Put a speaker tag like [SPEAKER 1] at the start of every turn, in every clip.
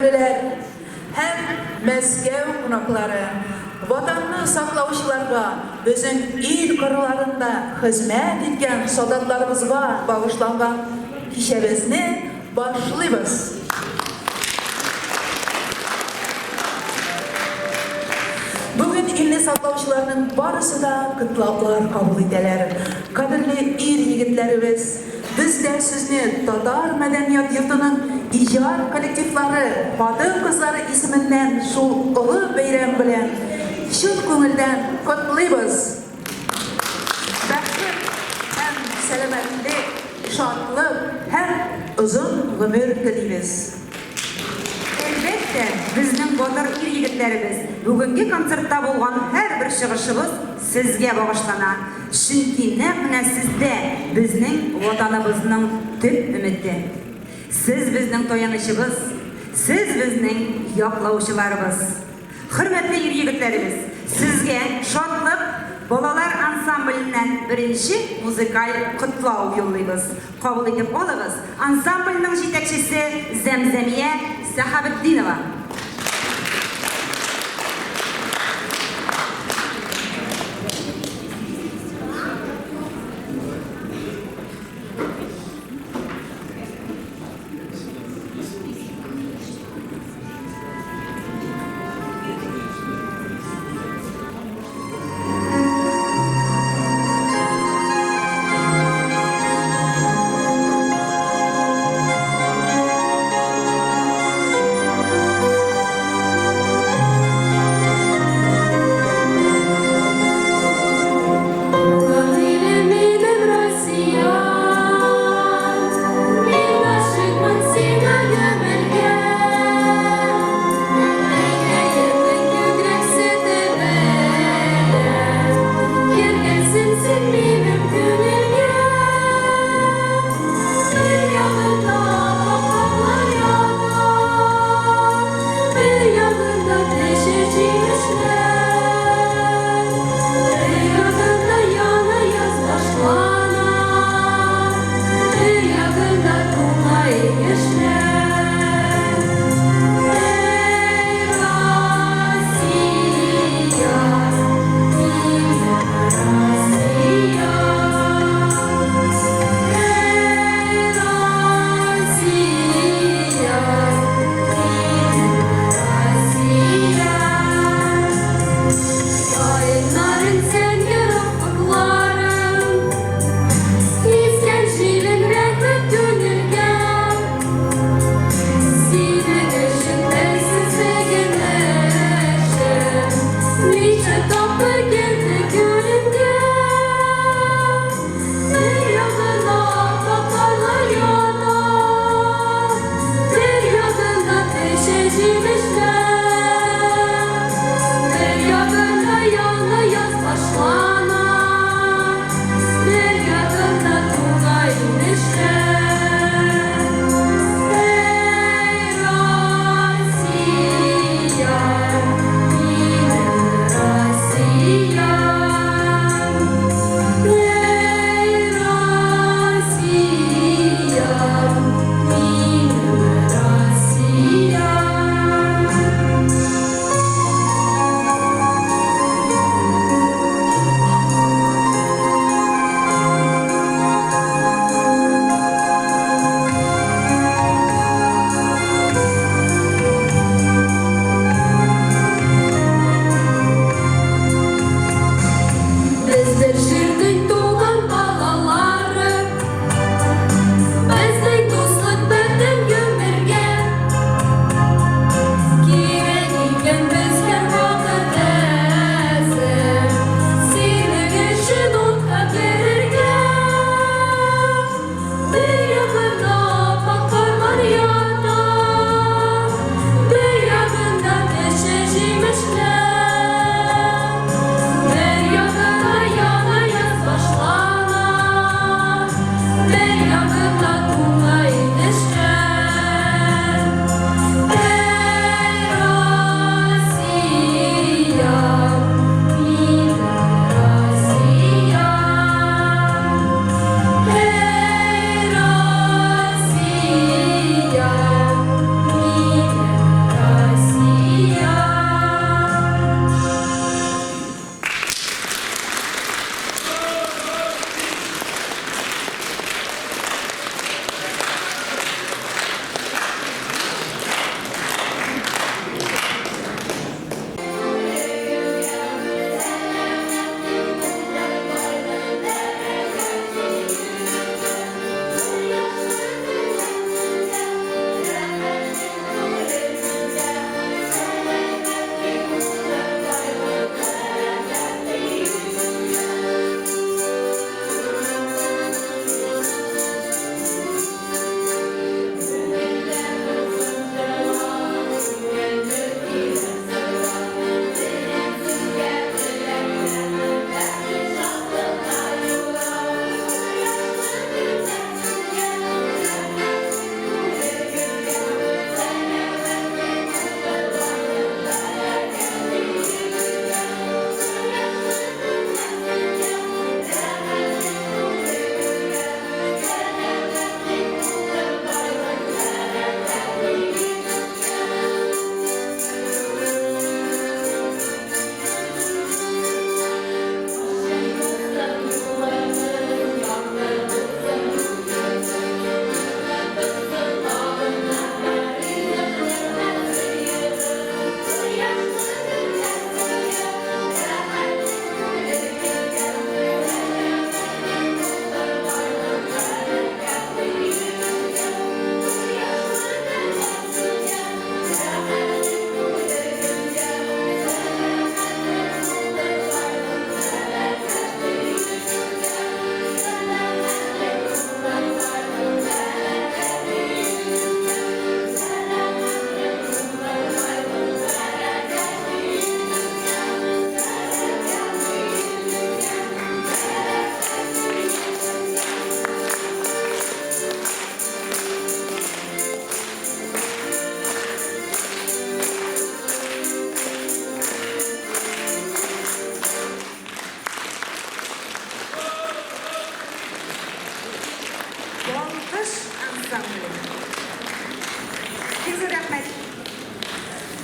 [SPEAKER 1] Леләр һәм Мәскәү кунаклары, Ватанны саклаучыларга, безнең ил кырларында хезмәт иткән солдатларыбызга багышланган кичәбезне башлыйбыз. Бүген илне саклаучыларның барысы да котлаулар кабул итәләр. Кадерле ир-егетләребез! Без дә сезне Татар мәдәният йортының иҗат коллективлары, хатын-кызлары исеменнән шул олы бәйрәм белән чын күңелдән котлыйбыз! Бәхет һәм сәламәтлек, шатлык һәм озын гомер телибез!
[SPEAKER 2] Әлбәттә, безнең батыр ир-егетләребез, бүгенге концертта булган һәрбер чыгышыбыз сезгә багышлана. Чөнки нәкъ менә сездә безнең Ватаныбызның төп өмете. Сез безнең таянычыбыз, сез безнең яклаучыларыбыз. Хөрмәтле ир-егетләребез, сезгә Шатлык балалар ансамбленнән беренче музыкаль котлау юллыйбыз. Кабул итеп алыгыз, ансамбльнең җитәкчесе Зәмзәмия Сәхабетдинова.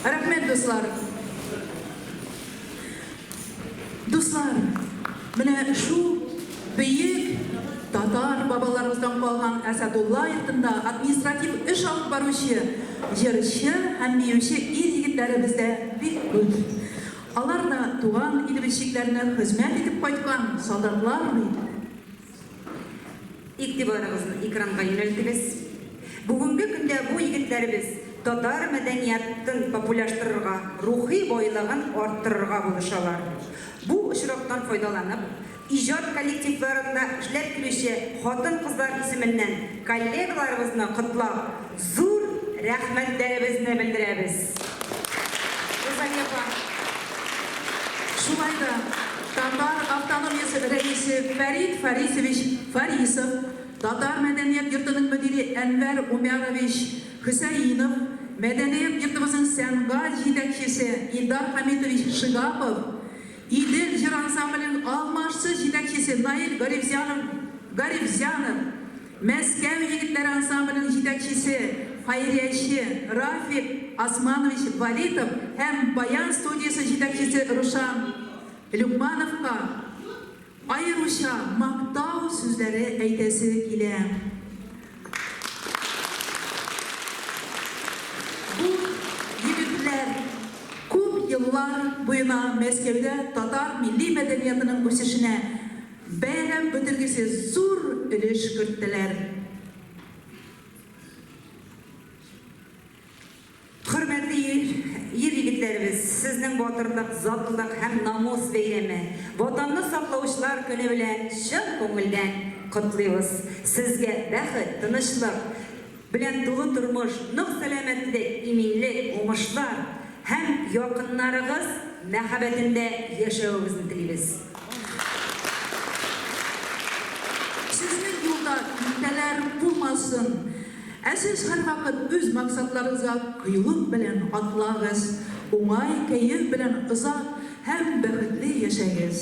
[SPEAKER 1] Рәхмәт, дуслар! Дуслар, менә шул бөек татар бабаларыбыздан калган Әсәдулла йортында административ эш алып баручы җырчы һәм биюче ир-егетләребез дә бик күп. Алар да туган илебез чикләренә хезмәт итеп кайткан солдатлар бит.
[SPEAKER 2] Игътибарыгызны экранга юнәлтегез. Бүгенге көндә бу егетләребез татар мәдәниятын популяштырырга, рухи байлыгын арттырырга булышалар. Бу очрактан файдаланып, иҗат коллективларында эшләп килүче хатын-кызлар исеменнән коллегаларыбызны котлап, зур рәхмәтләребезне белдерәбез.
[SPEAKER 1] Рузалия апа, шулай да Татар автономиясе рәисе Фәрит Фарисович Фарисов, Татар мәдәният йортының мөдире Әнвәр Умярович Хөсәинов, мәдәният йортыбызның сәнгать җитәкчесе Илдар Хәмитович Шигапов, Идел җыр ансамбленең алмашсыз җитәкчесе Наил Гарифзянов Гарифзянов, Мәскәү егетләре ансамбленең җитәкчесе, хәйрияче Рафик Османович Валитов һәм баян студиясе җитәкчесе Рушан Люкмановка аеруча мактау сүзләре әйтәсе килә. Бу егетләр күп еллар буена Мәскәүдә татар милли мәдәниятының үсешенә Бәяләп бетергесез зур өлеш керттеләр.
[SPEAKER 2] Хөрмәтле ир-егетләребез, сезнең батырлык, затлылык һәм намус бәйрәме, Ватанны саклаучылар көне белән чын күңелдән котлыйбыз. Сезгә бәхет, тынычлык белән тулы тормыш, нык сәламәтлек, иминлек, уңышлар һәм якыннарыгыз мәхәббәтендә яшәвегезне телибез.
[SPEAKER 1] Сезнең юлда киртәләр булмасын, ә сез һәрвакыт үз максатларыгызга кыюлык белән атлагыз, уңай кәеф белән озак һәм бәхетле яшәгез.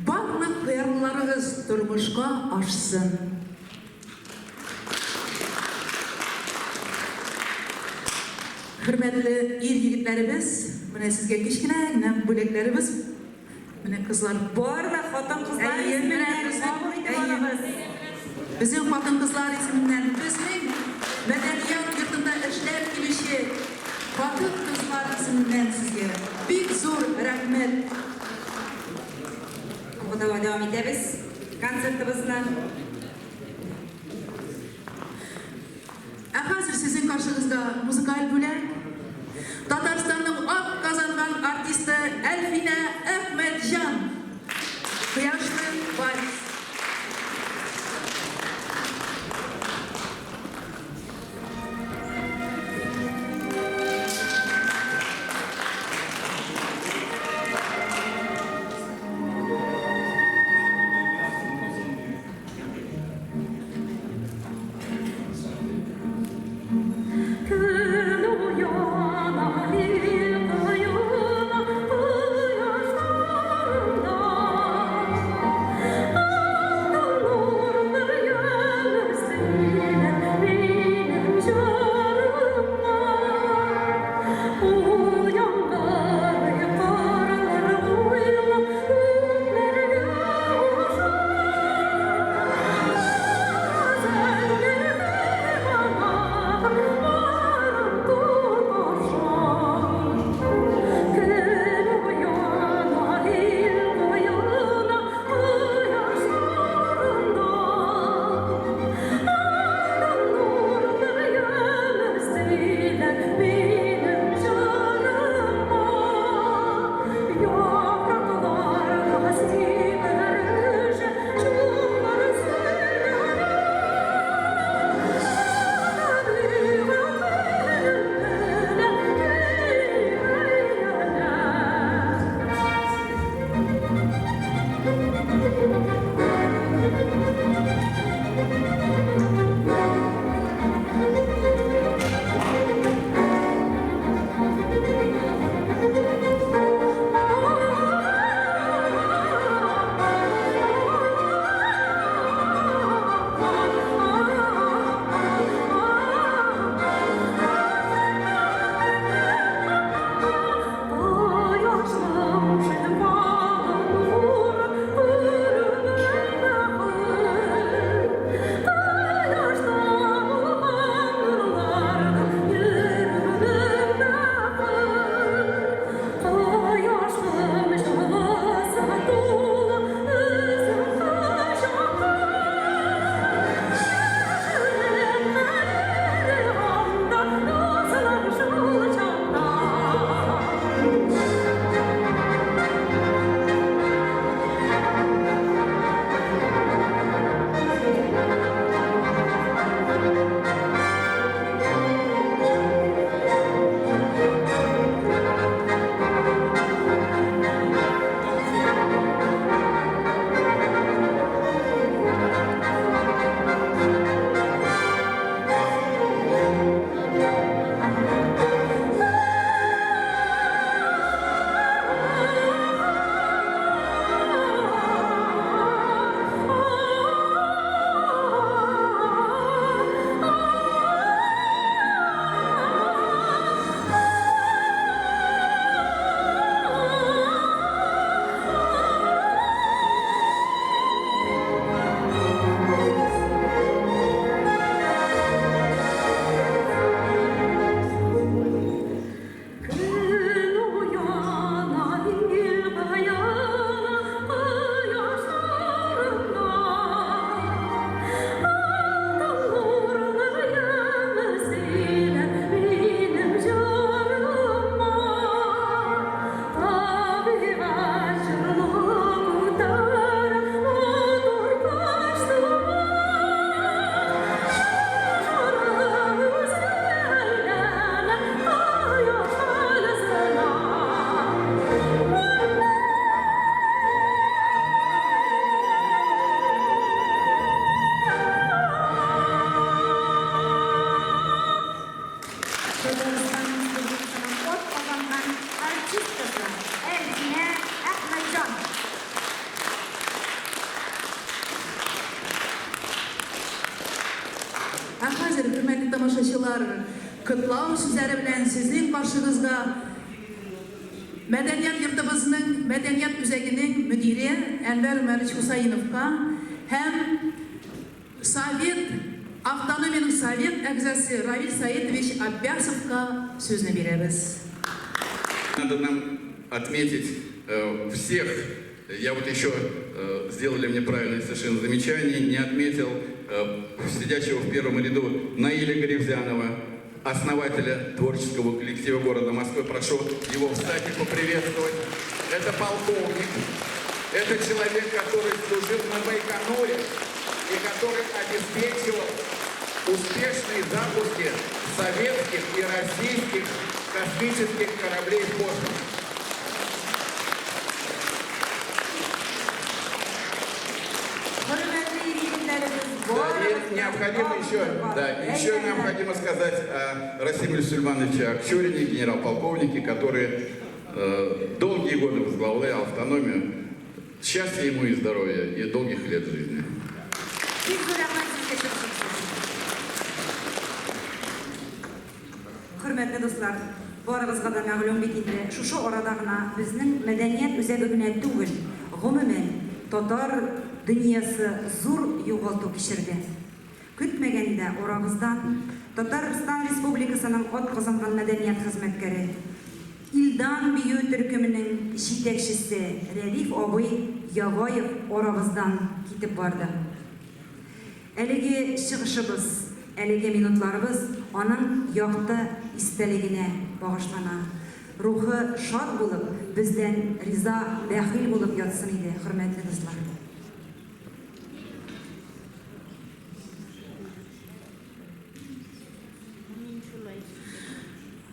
[SPEAKER 1] Барлык хыялларыгыз тормышка ашсын! Хөрмәтле ир-егетләребез, менә сезгә кечкенә генә бүләкләребез. Менә кызлар.
[SPEAKER 2] Барлык хатын-кызлар исеменнән кабул итеп алыгыз.
[SPEAKER 1] Безнең хатын-кызлар исеменнән, безнең мәдәният йортында эшләп килүче хатын-кызлар исеменнән сезгә бик зур рәхмәт.
[SPEAKER 2] Алга таба дәвам итәбез концертыбызны.
[SPEAKER 1] Ә хәзер сезнең каршыгызда музыкаль бүләк. Татарстанның атказанган артисты Әлфинә Әхмәтҗан. Кояшлы вальс.
[SPEAKER 3] Төн уяр.
[SPEAKER 1] Котлау сүзләре белән сезнең каршыгызга Мәдәният йортыбызның мәдәният үзәгенең мөдире Әнвәр Үмәрович Хусаиновка һәм Совет автономиянең совет әгъзасы Равил Саитович Аббясовка сүзне бирәбез.
[SPEAKER 3] Надо нам отметить всех, я вот еще, сделали мне правильное совершенно замечание, не отметил сидящего в первом ряду Наиля Гарифзянова, основателя творческого коллектива города Москвы. Прошу его встать и поприветствовать. Это полковник, это человек, который служил на Байконуре и который обеспечивал успешные запуски советских и российских космических кораблей в космос.
[SPEAKER 2] Хөрмәтле ир-егетләребез,
[SPEAKER 3] Да, и необходимо еще, да, еще необходимо сказать о Расиме Сульмановиче Акчурине, генерал-полковнике, который долгие годы возглавлял автономию. Счастья ему и здоровья, и долгих лет жизни.
[SPEAKER 2] Бик зур рәхмәт сезгә чыгышыгыз өчен. Хөрмәтле дуслар, барыгызга да мәгълүм бит инде, шушы арада гына безнең мәдәният үзәге генә түгел, гомумән, татар дөньясы зур югалту кичерде. Көтмәгәндә арабыздан Татарстан Республикасының атказанган мәдәният хезмәткәре, Илдан бию төркеменең җитәкчесе Рәдиф абый Яваев арабыздан китеп барды. Әлеге чыгышыбыз, әлеге минутларыбыз аның якты истәлегенә багышлана. Рухы шат булып, бездән риза, бәхил булып ятсын иде, хөрмәтле дуслар.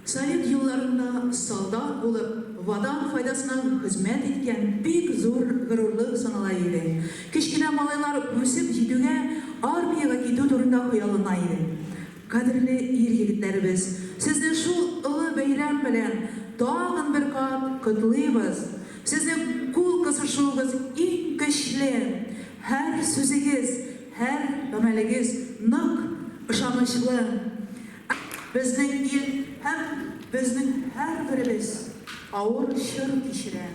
[SPEAKER 1] Совет елларында солдат булып, Ватан файдасына хезмәт иткән бик зур горурлык санала иде. Кечкенә малайлар үсеп җитүгә армиягә китү турында хыяллана иде. Кадерле ир-егетләребез, сезне шул олы бәйрәм белән тагын бер кат котлыйбыз! Сезнең кул кысышуыгыз иң көчле, һәр сүзегез, һәр гамәлегез нык, ышанычлы. Безнең ил һәм безнең һәрберебез авыр чор кичерә.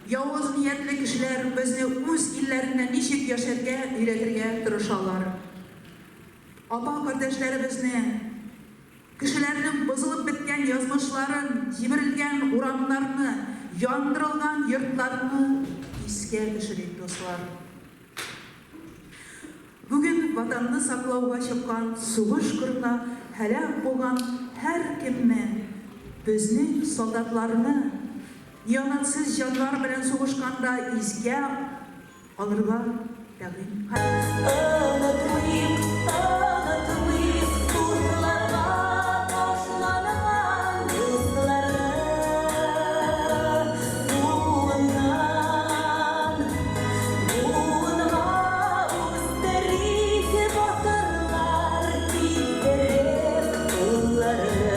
[SPEAKER 1] Явыз ниятле кешеләр безне үз илләрендә ничек яшәргә өйрәтергә тырышалар. Апа-кардәшләребезне, кешеләрнең бозылып беткән язмышларын, җимерелгән урамнарны, яндырылган йортларны искә төшерик, дуслар. Бүген Ватанны саклауга чыккан сугыш кырында һәлак булган һәркемне, безнең солдатларны неонацист җанвар белән сугышканда искә алырга тәкъдим.
[SPEAKER 4] Онытмыйк, онытмыйк утларга ташланган дусларны. Буыннан буынга үстерик батырлар китереп кулларны.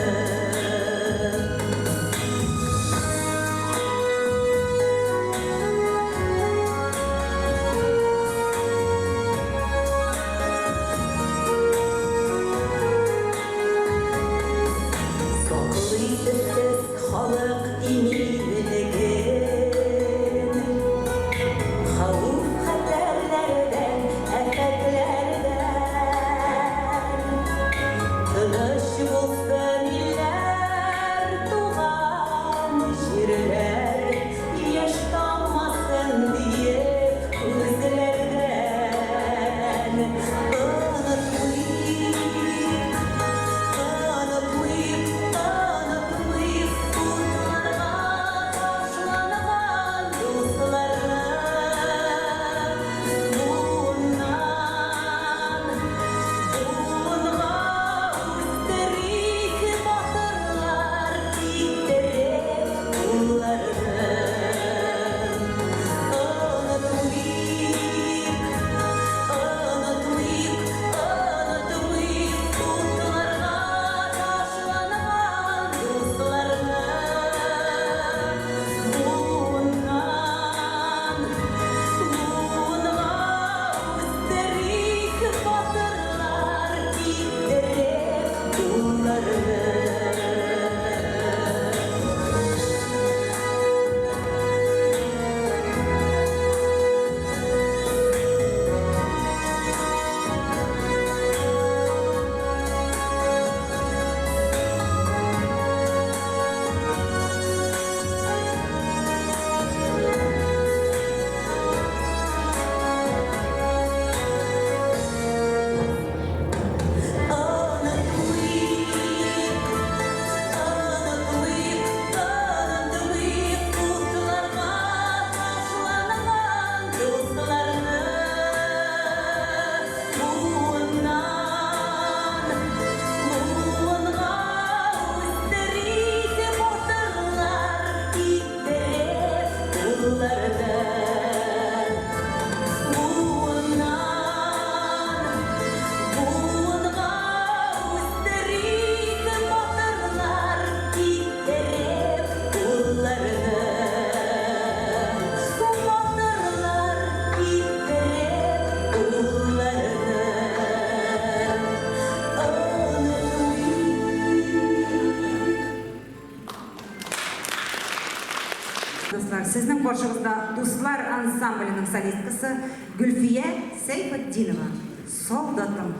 [SPEAKER 2] Дуслар, сезнең каршыгызда Дуслар ансамбленең солисткасы Гөлфия Сәйфетдинова. Солдатым.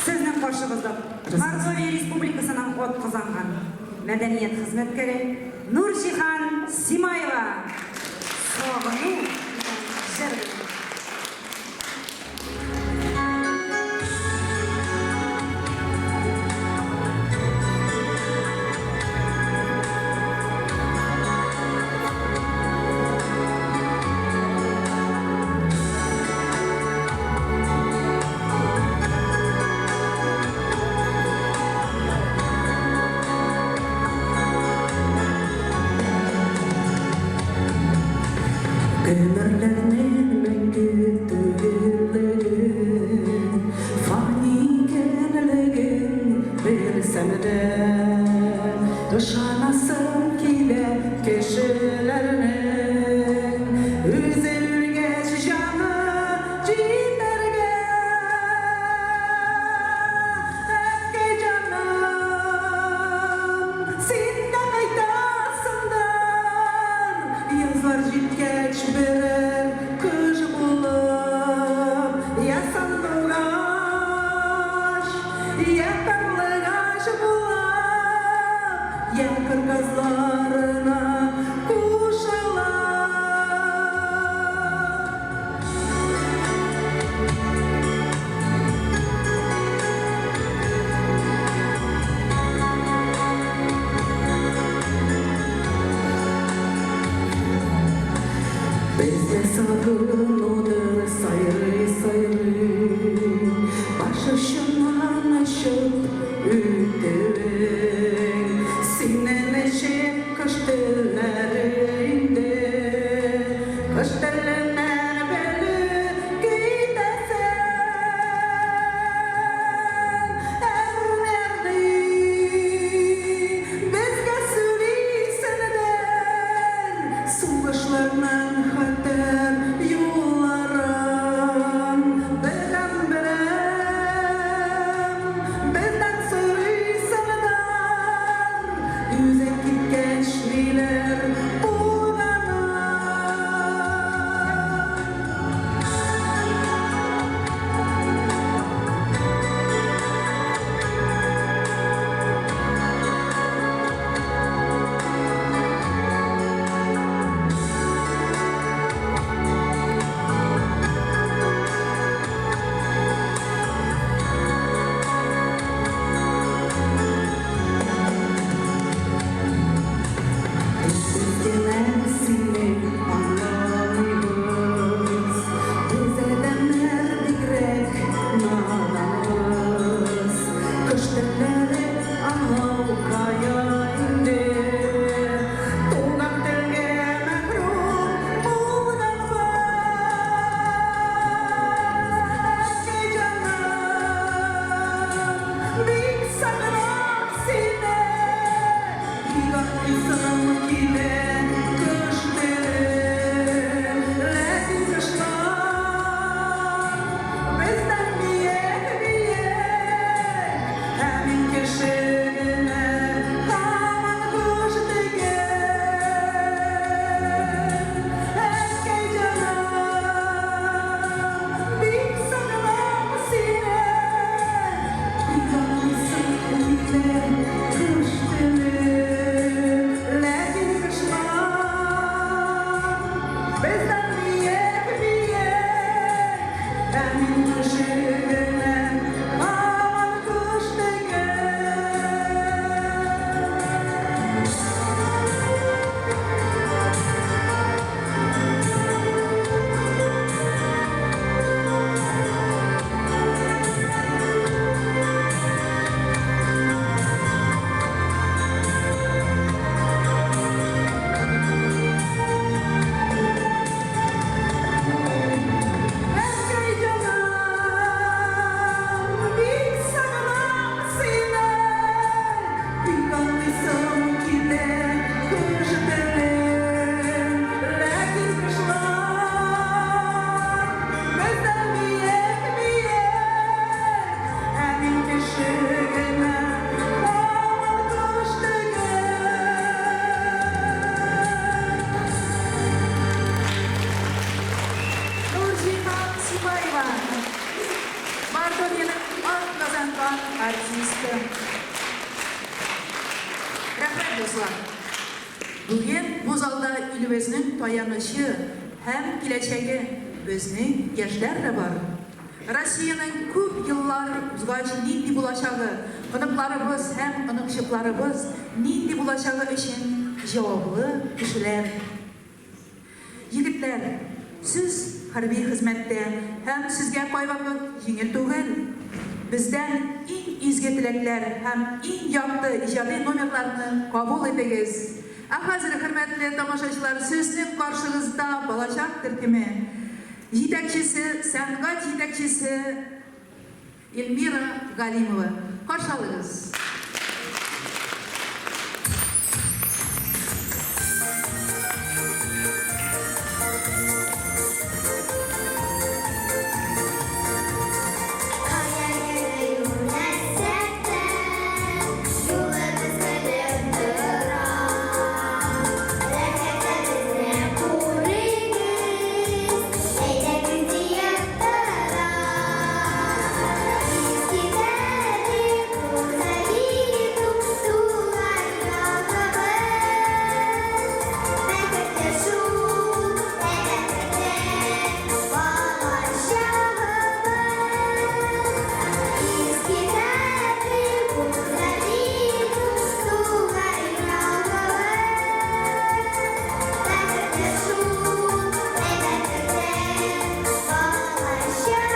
[SPEAKER 2] Сезнең каршыгызда Мордовия Республикасының атказанган мәдәният хезмәткәре Нурҗиһан Симаева. Сагыну җыр.
[SPEAKER 1] Гомерләрнең мәңге түгеллеген, Фани икәнлеген белсәм дә, Ышанасым килә кешеләрнең Үзе үлгәч җаны җитәргә. Әткәй җаным, син дә кайтасыңдыр, Язлар җиткәч берәр кош булып, Я сандугач, я карлыгач булып, Я кыр казларына кушылып. Бездә сагынудыр сайрый-сайрый, Баш очыннан очып үтүең. Синең өчен кош телләре инде, Кош теленнән белеп китәсең. Әрни-әрни безгә сөйлисеңдер, Сугышларның хәтәр юлларын. Берәм-берәм бездән сорыйсыңдыр, Үзең киткәч ниләр булганын. Тик без генә сине аңламыйбыз, Без адәмнәр бигрәк наданбыз. Кош телләре аңлау кая инде, Туган телгә мәхрүм булганбыз. Әткәй җаным, бик сагынам сине, Бик аңлыйсым килә кош телен. Ләкин кошлар бездән биек-биек, Ә мин кеше генә, һаман кош түгел. Әткәй җаным, бик сагынам сине, Бик аңлыйсым килә кош телен. Ләкин кошлар бездән биек-биек, Ә мин кеше генә, һаман кош түгел. Әткәй җаным, бик сагынам сине, Бик аңлыйсым килә кош телен. Ләкин кошлар бездән биек-биек, Ә мин кеше генә, һаман кош түгел. Нурҗиһан Сибаева, Мордовиянең атказанган артисты. Рәхмәт, дуслар. Бүген бу залда илебезнең таянычы һәм киләчәге, безнең яшьләр дә бар. Россиянең күп еллар узгач нинди булачагы, оныкларыбыз һәм оныкчыкларыбыз нинди булачагы өчен җаваплы кешеләр. Егетләр, сез хәрби хезмәттә һәм сезгә кайвакыт җиңел түгел. Бездән иң изге теләкләр һәм иң якты иҗади номерларны кабул итегез. Ә хәзер, хөрмәтле тамашачылар, сезнең каршыгызда Балачак төркеме җитәкчесе, сәнгать җитәкчесе Эльмира Галимова. Каршы алыгыз.
[SPEAKER 5] Кая гына юнәлсәк тә, юлыбыз көлеп тора. Рәхәттә безне күрегез, әйдәгез диеп тора. Без китәбез Курзавиду, туган ягыбыз. Бәхетле шул, бәхетле балачагыбыз. Без китәбез Курзавиду, туган ягыбыз. Бәхетле шул, бәхетле балачагыбыз.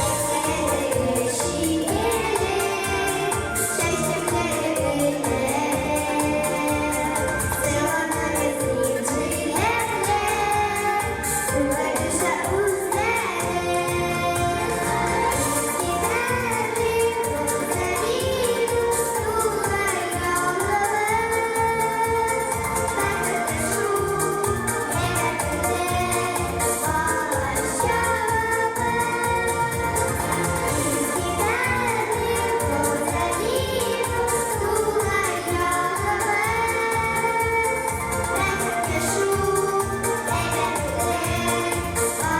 [SPEAKER 5] Әйткәнең шикелле, чәчәкләре гөлләр, сыйланырбыз җиләкләр, суга төшә үзләре. Без китәбез Курзавиду, туган ягыбыз. Бәхетле шул, бәхетле балачагыбыз. Без китәбез Курзавиду, туган ягыбыз. Бәхетле шул, бәхетле балачагыбыз.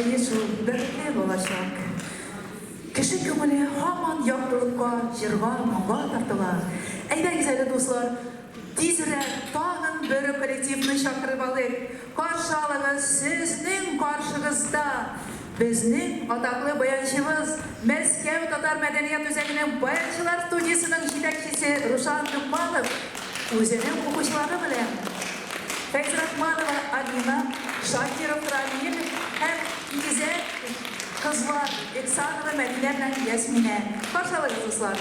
[SPEAKER 1] Әйе шул, бәхетле балачак. Кеше күңеле һаман яктылыкка, җырга, моңга тартыла. Әйдәгез әле, дуслар, тизрәк тагын бер коллективны чакырып алыйк. Каршы алыгыз, сезнең каршыгызда безнең атаклы баянчыбыз, Мәскәү татар мәдәният үзәгенең баянчылар студиясенең җитәкчесе Рушан Ногманов үзенең укучылары белән. Фәйзрахманова Алина, Шакиров Рамил һәм игезәк кызлар Эксанова Мәдинә белән Ясминә. Каршы алыгыз, дуслар.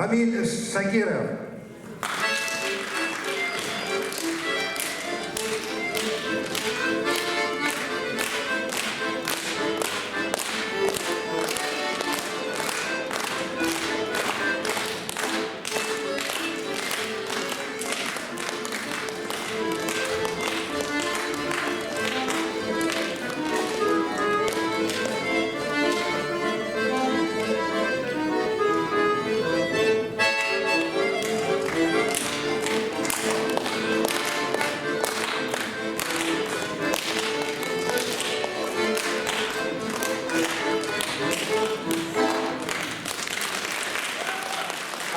[SPEAKER 6] Рамиль Шакиров.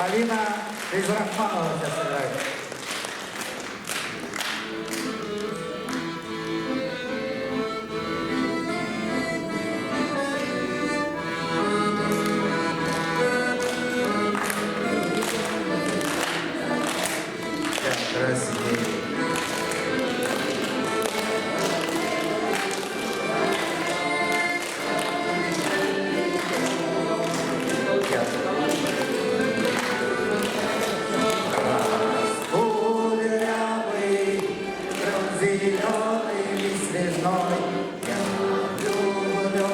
[SPEAKER 6] Алина Фейзрахманова сейчас играет. Красивее. Кудрявый, зеленый, лесной, я люблю.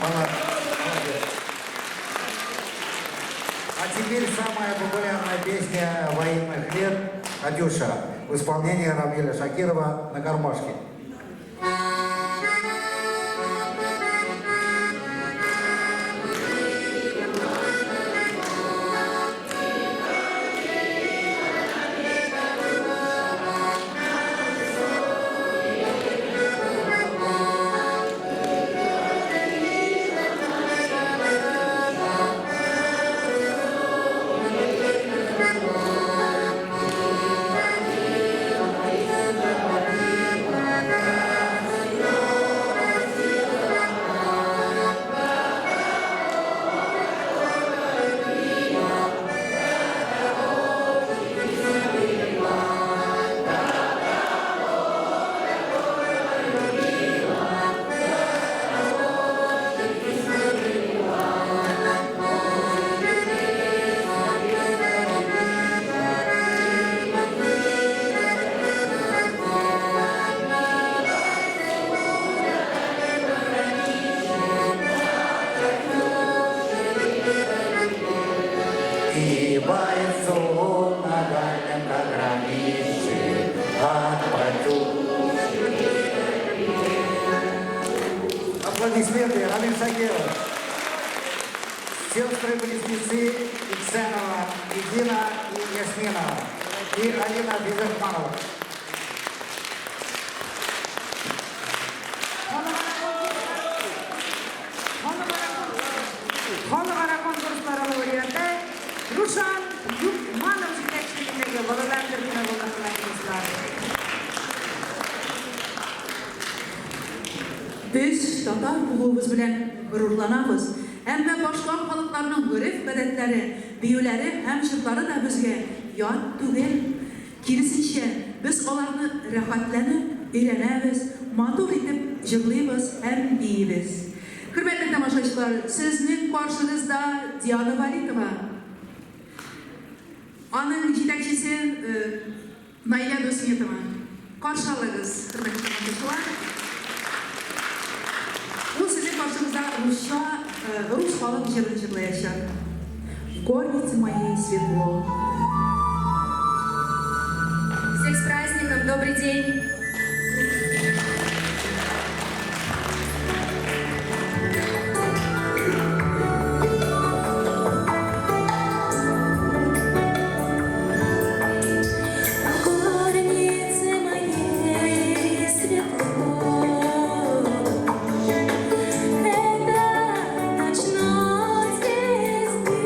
[SPEAKER 6] Молодец. А теперь самая популярная песня военных лет «Катюша» в исполнении Рамиля Шакирова на гармошке. И бойцу на дальнем пограничье от Катюши. Аплодисменты, Рамиль Шакиров. Сестры-близнецы Иксенова, Едина и Ясмина. И Алина Фейзрахманова.
[SPEAKER 2] Халыкара конкурслары лауреаты Рушан Юкманов җитәкчелегендәге балалар төркеме булды, хөрмәтле дуслар.
[SPEAKER 1] Без татар булуыбыз белән горурланабыз. Әмма башка халыкларның гореф-гадәтләре, биюләре һәм җырлары да безгә ят түгел. Киресенчә, без аларны рәхәтләнеп өйрәнәбез, матур итеп җырлыйбыз һәм биибез. Хөрмәтле тамашачылар, сезнең каршыгызда Диана Валитова. Аның җитәкчесе Наилә Дусметова. Каршы алыгыз, хөрмәтле тамашачылар. Ул сезнең каршыгызда русча, рус халык җырын җырлаячак. В горнице моей светло.
[SPEAKER 7] Всех с праздником! Добрый день!
[SPEAKER 4] В горнице моей светло, это ночной звезды.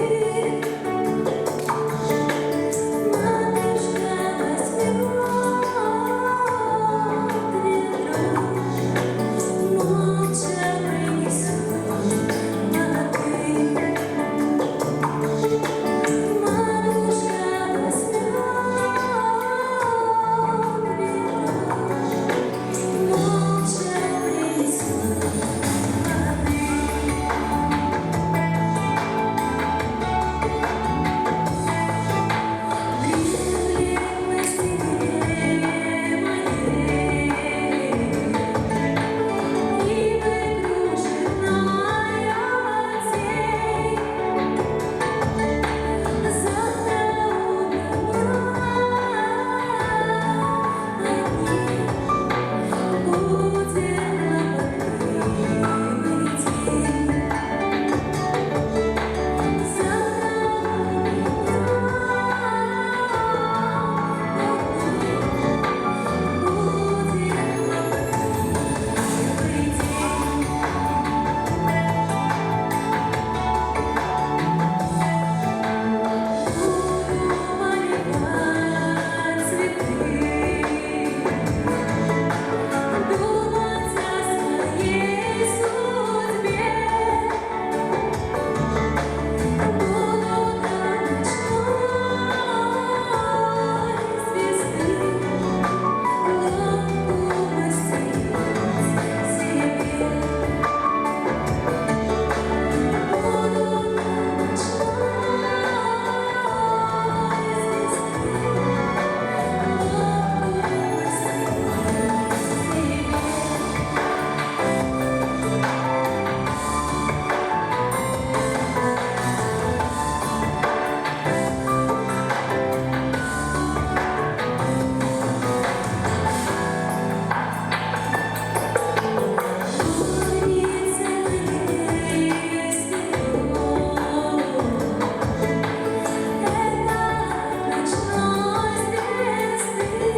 [SPEAKER 4] ночной звезды.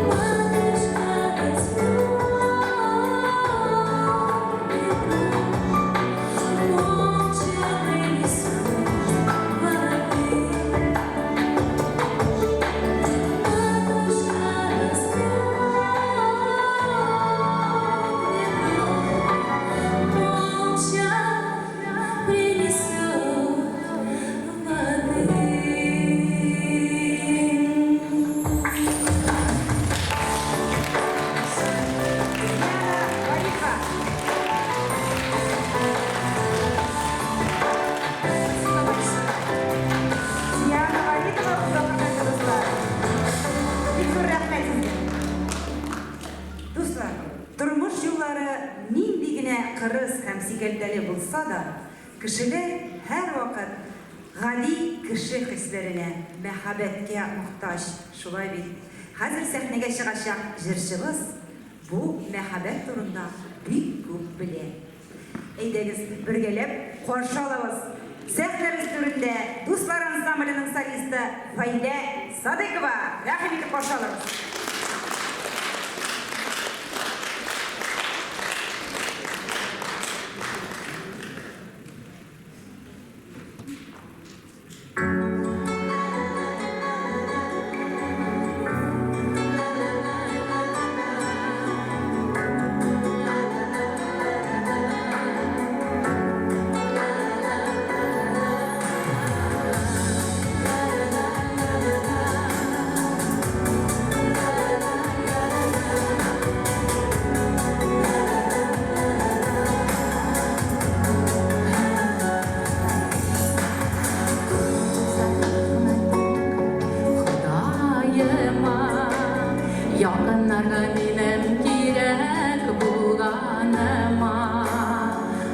[SPEAKER 4] Матушка возьмет ведро, молча принесет воды. Матушка возьмет ведро, молча принесет воды.
[SPEAKER 2] Диана Валиева. Спасибо большое. Диана Валитова уза хөрмәтле дуслар. Бик зур рәхмәт сезгә. Дуслар, тормыш юллары нинди генә кырыс һәм сикәлтәле булса да, кешеләр һәрвакыт гади кеше хисләренә, мәхәббәткә мохтаҗ, шулай бит? Хәзер сәхнәгә чыгачак җырчыбыз бу мәхәббәт турында бик күп белә. Әйдәгез, бергәләп каршы алабыз! Сәхнәбез түрендә Дуслар ансамбленең солисты Фаилә Садыйкова! Рәхим итеп каршы алыгыз!
[SPEAKER 4] Ходаема, якыннарга минем кирәк булганыма,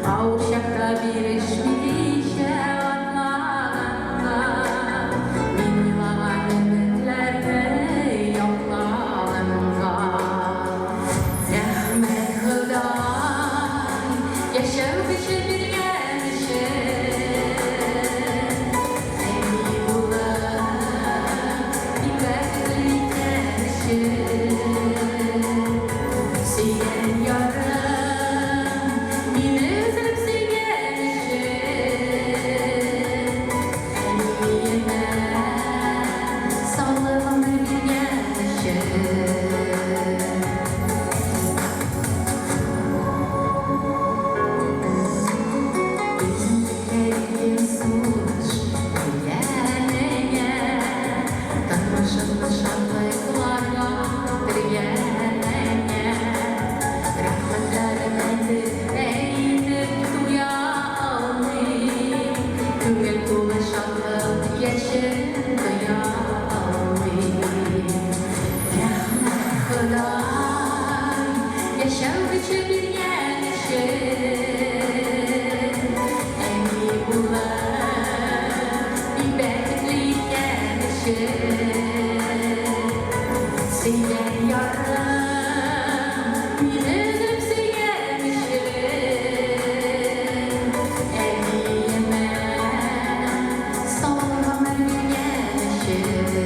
[SPEAKER 4] авыр чакта бирешмичә атлаганга, мин уйлаган өметләрне яклаганга. Рәхмәт, Ходай, яшәү көче биргән өчен. Әни булып, бик бәхетле иткән өчен. Сөйгән ярым, мине өзелеп сөйгән өчен. Әниемә саулыгымны биргән өчен. Үзеңнең сулыш дигәнеңә, тормышымны шатлыкларга төргәнеңә, рәхмәтләрем әйтеп, әйтеп туя алмыйм. Күңел тулы шатлык яшен тоя алмыйм. Рәхмәт, Ходай, яшәү көче биргән өчен. Әни булып, бик бәхетле иткән өчен. Сөйгән ярым, мине өзеп сөйгән өчен. Әниемә саулыгымны биргән өчен.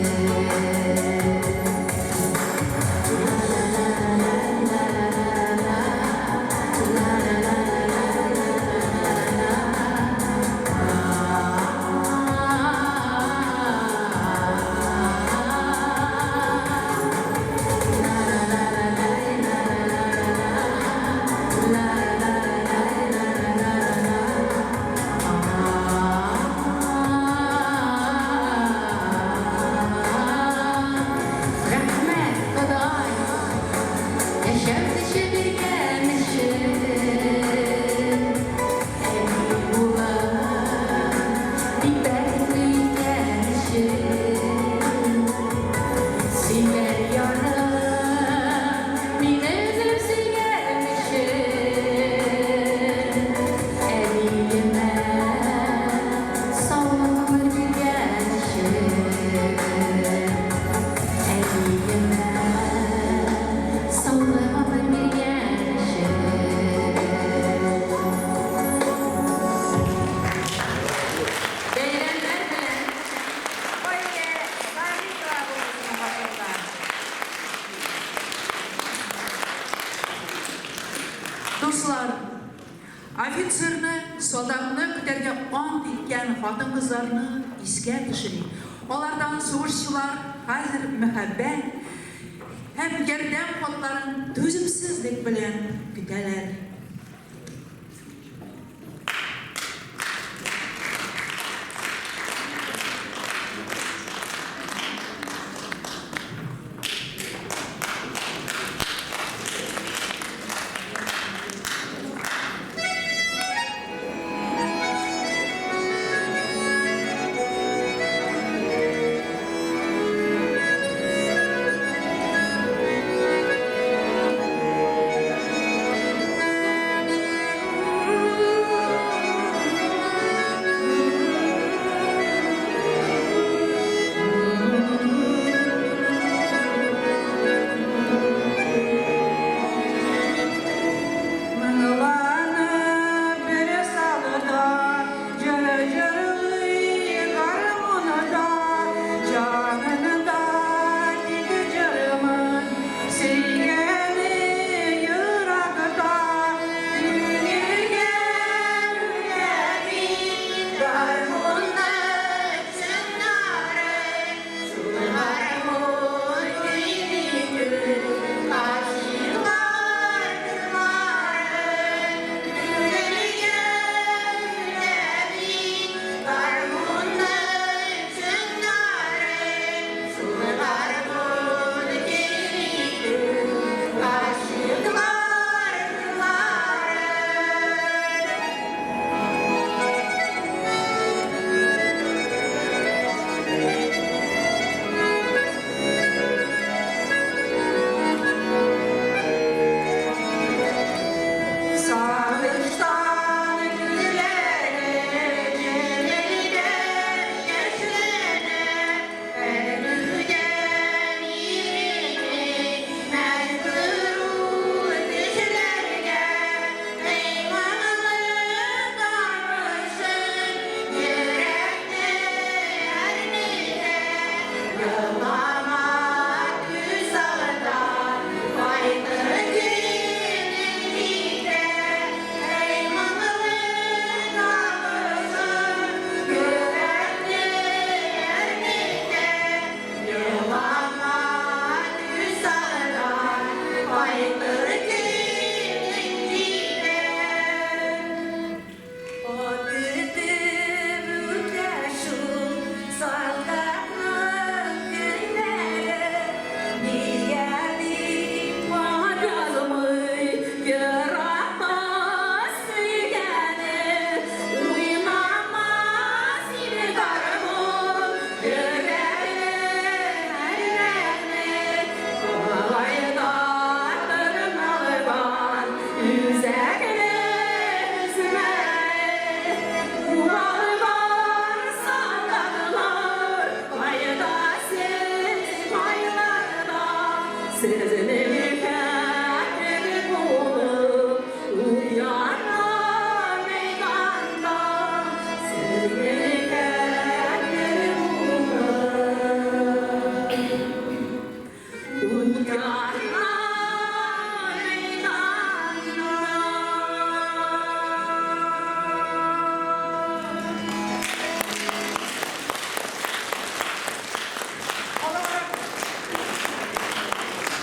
[SPEAKER 1] хатын-кызларны искә төшерик. Алардан сугышчылар хәзер мәхәббәт һәм ярдәм хатларын түземсезлек белән көтәләр.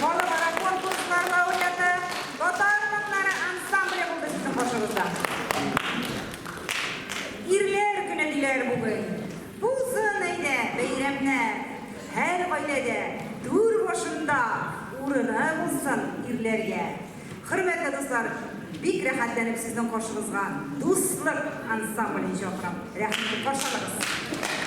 [SPEAKER 2] Халыкара конкурслар лауреаты, Татар моңнары ансамбле булды сезнең каршыгызда. Ирләр көне диләр бүген. Булсын әйдә бәйрәмнәр. Һәр гаиләдә түр башында урыны булсын ирләргә. Хөрмәтле дуслар, бик рәхәтләнеп сезнең каршыгызга Дуслык ансамблен чакырам. Рәхим итеп каршы алыгыз.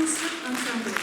[SPEAKER 1] Дуслык ансамбле.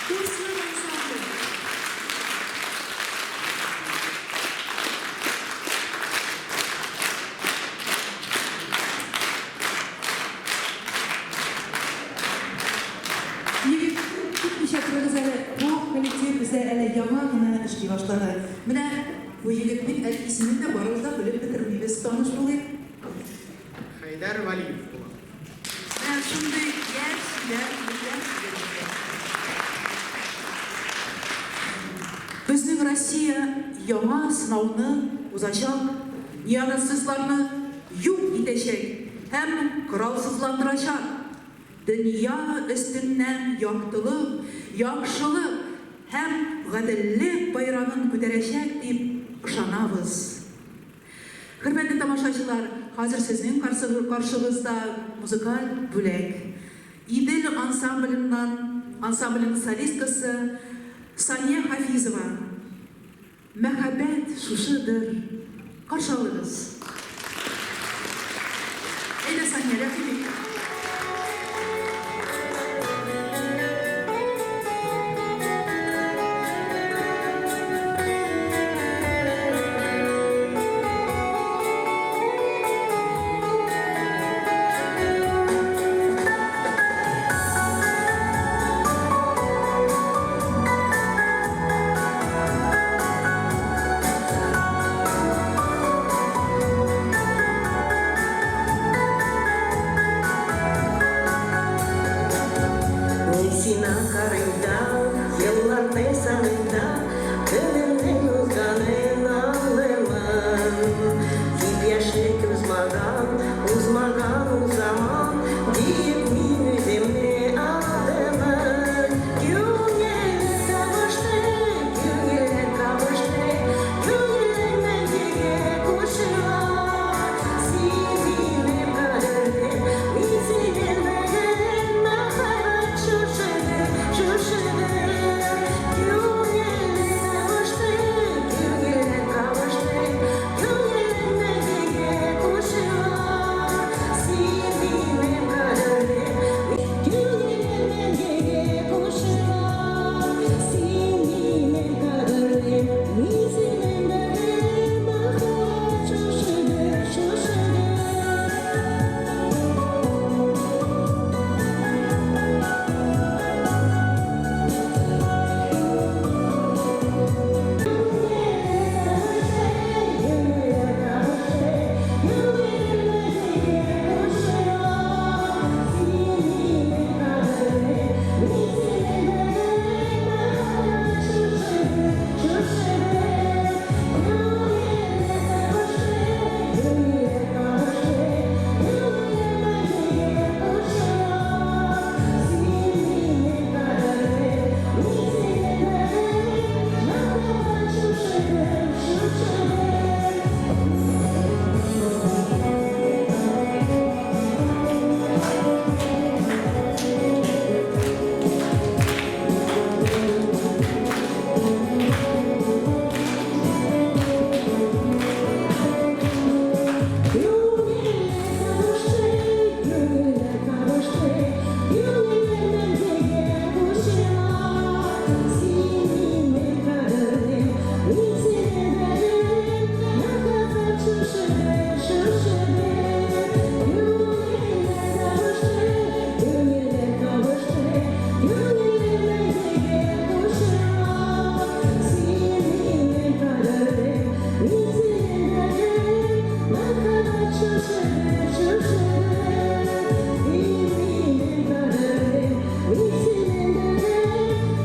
[SPEAKER 1] Дуслык ансамбле. Егет, көтмичә торыгыз әле, бу коллектив бездә әле яңа гына эшли башлады. Менә бу егетнең әле исемен дә барыбыз да белеп бетермибез. Таныш булыйк.
[SPEAKER 8] Хәйдәр Вәлиев була.
[SPEAKER 1] Менә шундый яшь, чибәр егетләр бездә. Безнең Россия яңа сынауны узачак, неонацистларны юк итәчәк һәм коралсызландырачак. Дөнья өстеннән яктылык, яхшылык һәм гаделлек байрагын күтәрәчәк дип ышанабыз. Хөрмәтле тамашачылар, хәзер сезнең каршыгызда музыкаль бүләк. Идел ансамбленнан, ансамбленең солисткасы Сания Хафизова. Мәхәббәт шушыдыр. Каршы алыгыз. Әйдә, Сания, рәхим ит.
[SPEAKER 9] Мин сиңа карыйм да, елларны саныйм да, Гомернең узганын аңлыймын. Дип яшьлек узмаган, узмаган ул заман, Диеп мин үземне алдымын. Күңелләр табышты, күңелләр кавышты, Күңелләр мәңгегә кушыла. Син минем кадерлем, мин синең мәңгелек Мәхәббәт шушыдыр, шушыдыр.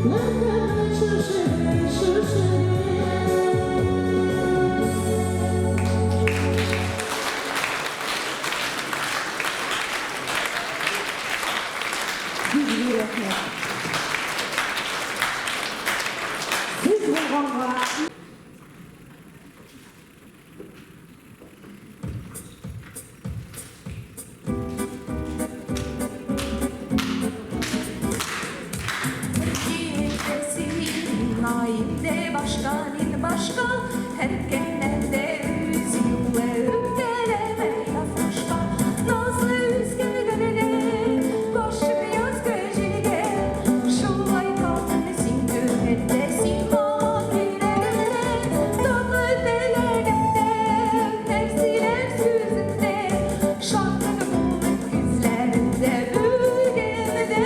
[SPEAKER 9] Мәхәббәт шушы, шушы.
[SPEAKER 10] Бик зур рәхмәт. Сез булганга.
[SPEAKER 4] Инде башка, мин башка, һәркемнән дә үз юлы, үпкәләмә язмышка. Назлы үскән гөлгә, гашыйк язгы җилгә, шулай калдың син күңелдә, син һаман йөрәгемдә, татлы теләгемдә, нәрсәләр сүземдә, шатлык булып күзләремдә бүген дә.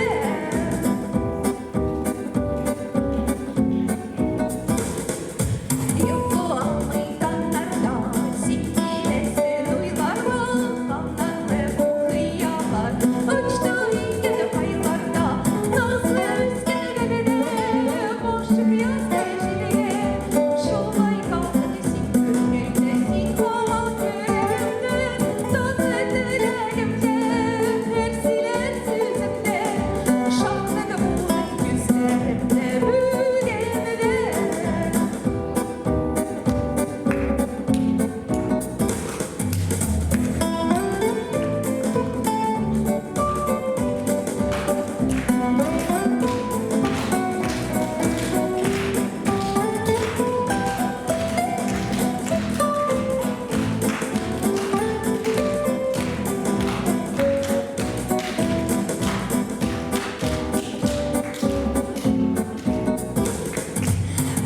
[SPEAKER 4] Йокламый таңнарда син киләсең уйларга, Канатлы бу хыяллар очты икән кайларда. Назлы үскән гөлгә, гашыйк язгы җилгә, Шулай калдың син күңелдә, син һаман йөрәгемдә, Татлы теләгемдә, нәрсәләр сүземдә, Шатлык булып күзләремдә бүген дә.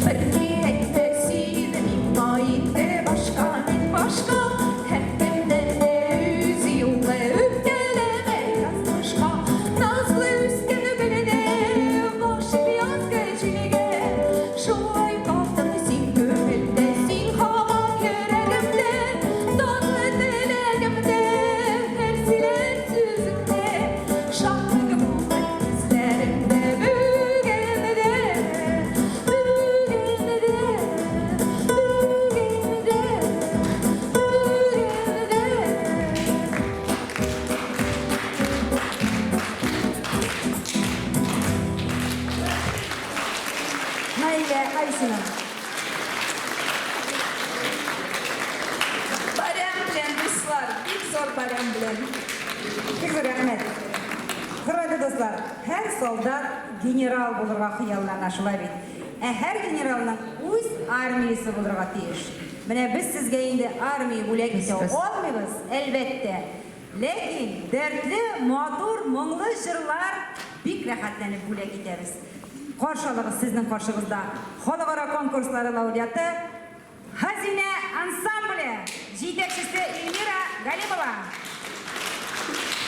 [SPEAKER 4] Бер әйтмә син миңа инде башка, мин башка, һәркемнең дә үз юлы, үпкәләмә язмышка. Назлы үскән гөлгә, гашыйк язгы җилгә, шулай калдың син күңелдә, син һаман йөрәгемдә, татлы теләгемдә, нәрсәләр сүземдә, шатлык булып күзләремдә бүген дә, бүген дә, бүген дә, бүген дә.
[SPEAKER 2] Наилә Айсина.
[SPEAKER 7] Байрам белән, дуслар, бик зур байрам белән.
[SPEAKER 2] Бик зур рәхмәт. Хөрмәтле дуслар, һәр солдат генерал булырга хыяллана, шулай бит. Ә һәр генералның үз армиясе булырга тиеш. Менә без сезгә инде армия бүләк итә алмыйбыз, әлбәттә. Ләкин дәртле, матур, моңлы җырлар бик рәхәтләнеп бүләк итәбез. Каршы алыгыз сезнең каршыгызда халыкара конкурслары лауреаты Хәзинә ансамбле җитәкчесе Эльмира Галимова.
[SPEAKER 5] Thank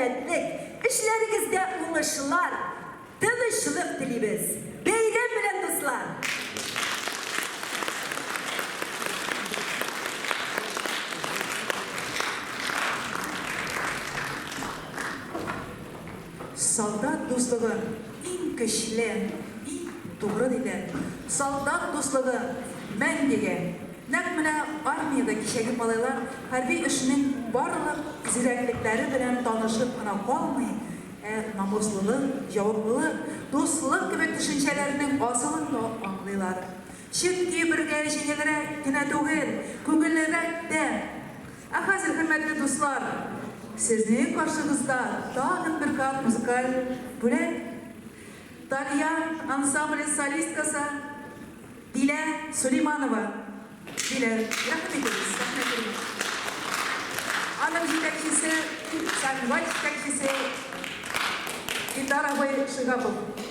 [SPEAKER 11] сәламәтлек, эшләрегездә уңышлар, тынычлык телибез. Бәйрәм белән, дуслар!
[SPEAKER 1] Солдат дуслыгы иң көчле, иң тугры диләр. Солдат дуслыгы мәңгегә. Нәкъ менә армиядә кичәге малайлар хәрби эшнең барлык зирәклекләре белән танышып кына калмый, ә намуслылык, җаваплылык, дуслык кебек төшенчәләрнең асылын да аңлыйлар. Чөнки бергә җиңелрәк кенә түгел, күңеллерәк тә. Ә хәзер, хөрмәтле дуслар, сезнең каршыгызда тагын бер кат музыкаль бүләк. Тальян ансамбле солисткасы Дилә Сулейманова. Дилә, рәхим итегез, сәхнә түренә. Аның җитәкчесе, сәнгать җитәкчесе Илдар абый Шигапов.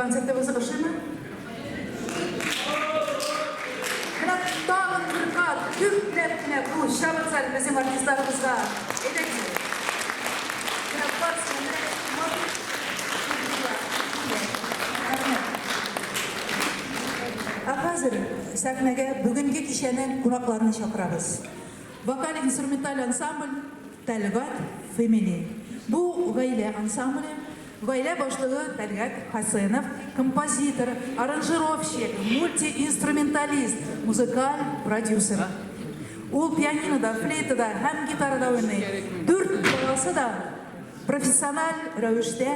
[SPEAKER 1] Концертыбыз ошыймы? Менә тагын бер кат күпләп кенә кул чабыгыз әле безнең артистларыбызга. Әйдәгез. Менә барысы менә матур. Рәхмәт. Ә хәзер сәхнәгә бүгенге кичәнең кунакларын чакырабыз. Вокаль-инструменталь ансамбль Тәлгать Family. Бу гаилә ансамбле. Гаилә башлыгы Тәлгать Хәсәнов, композитор, аранжировщик, мультиинструменталист, музыкаль продюсер. Ул пианинода, флейтада һәм гитарада уйный. Дүрт баласы да профессиональ рәвештә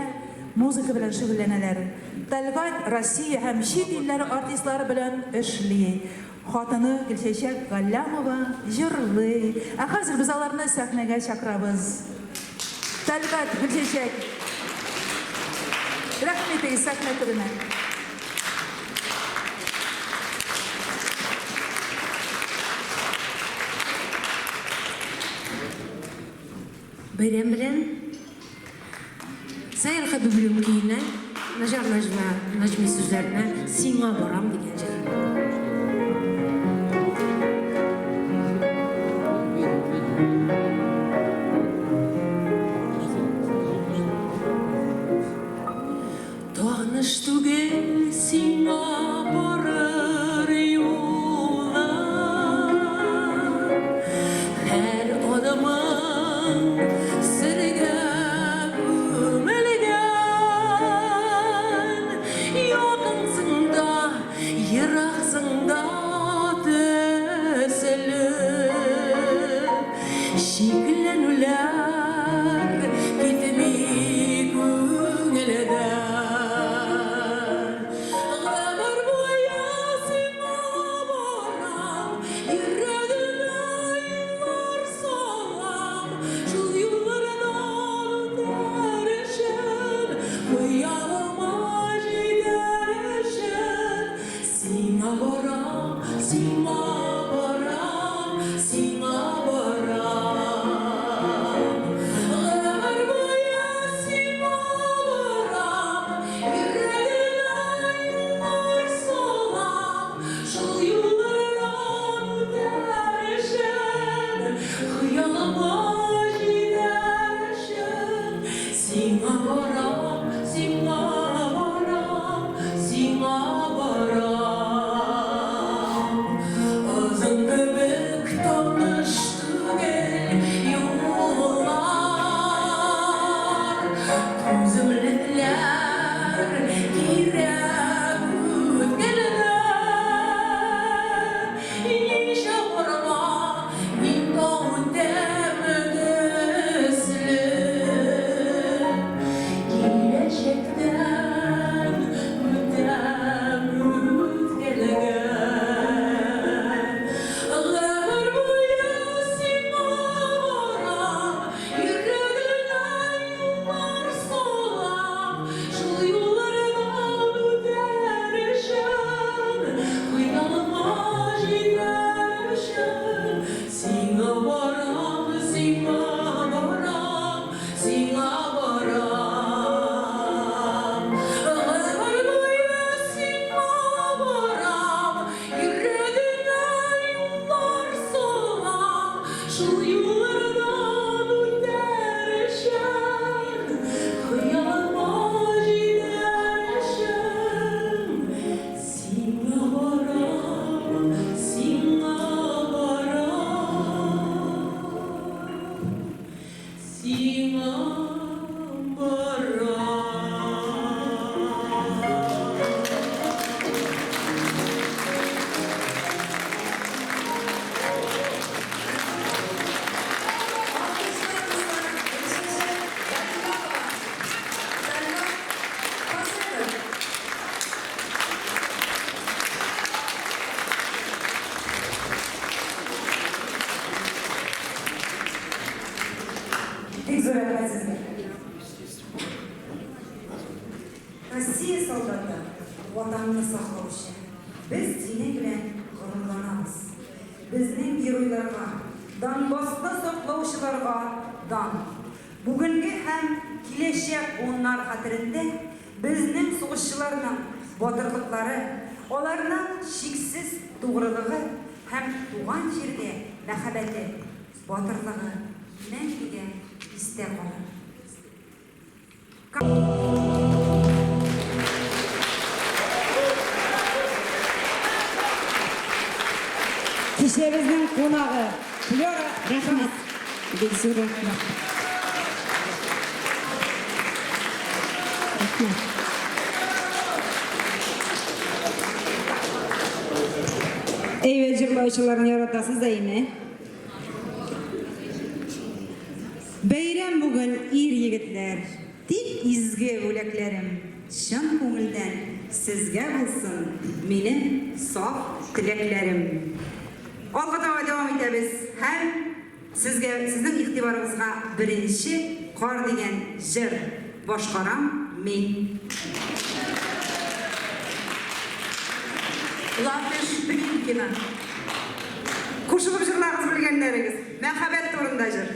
[SPEAKER 1] музыка белән шөгыльләнәләр. Тәлгать Россия һәм чит илләр артистлары белән эшли. Хатыны Гөлчәчәк Галләмова җырлый. Ә хәзер без аларны сәхнәгә чакырабыз. Тәлгать, Гөлчәчәк. Рәхим итегез сәхнә түренә.
[SPEAKER 12] Бәйрәм белән! Сәер Хәбибуллин көенә, Наҗар Наҗма, Наҗми сүзләренә Сиңа барам дигән җыр. Таныш түгел сиңа барыр юлым, Һәр адымың сергә күмелгән. Якынсың да, ераксың да төсле. Шикләнүләр китми күңелдән. Гомер буе сиңа барам, йөрәгемә юллар салам. Шул юллардан үтәр өчен, хыялыма җитәр өчен, Сиңа барам, сиңа барам, сиңа барам. Гомер буе сиңа барам, йөрәгемә юллар салам. Шул юллардан үтәр өчен, хыялыма җитәр өчен, сиңа барам, сиңа барам, сиңа барам. Озын кебек таныш түгел юллар, Түземлекләр кирәк үткәлдә. Ничә барма, мин тау үтәм төсле. Киләчәктән үтәм үткәлгә. Гомер буе сиңа барам, йөрәгемә юллар салам. Шул юллардан үтәр өчен, хыялыма җитәр өчен, сиңа барам, сиңа барам, сиңа барам. Гомер буе сиңа барам, йөрәгемә юллар салам. Шул юллардан үтәр өчен, хыялыма җитәр өчен, сиңа барам, сиңа барам, сиңа барам.
[SPEAKER 1] Алкышларыбызга Гөлчәчәк Галләмова, Тәлгать Хәсәнов.
[SPEAKER 2] Бик зур рәхмәт сезгә. Россия солдаты, Ватанны саклаучы. Без синең белән горурланабыз. Безнең геройларга, Донбассны саклаучыларга дан! Бүгенге һәм киләчәк буыннар хәтерендә Безнең сугышчыларның батырлыклары, аларның чиксез тугрылыгы һәм туган җиргә мәхәббәте, батырлыгы мәңгегә истә калыр.
[SPEAKER 10] Кичәбезнең кунагы Флера.
[SPEAKER 13] Рәхмәт. Бик зур рәхмәт. Рәхмәт.
[SPEAKER 10] Әйбәт җырлаучыларны яратасыз, әйме? Бәйрәм бүген, ир-егетләр, Тик изге бүләкләрем чын күңелдән сезгә булсын минем саф теләкләрем.
[SPEAKER 2] Алга таба дәвам итәбез һәм сезгә, сезнең игътибарыгызга Беренче кар дигән җыр башкарам мин.
[SPEAKER 1] Ландыш Глинкина.
[SPEAKER 2] Кушылып җырлагыз белгәннәрегез. Мәхәббәт турында җыр.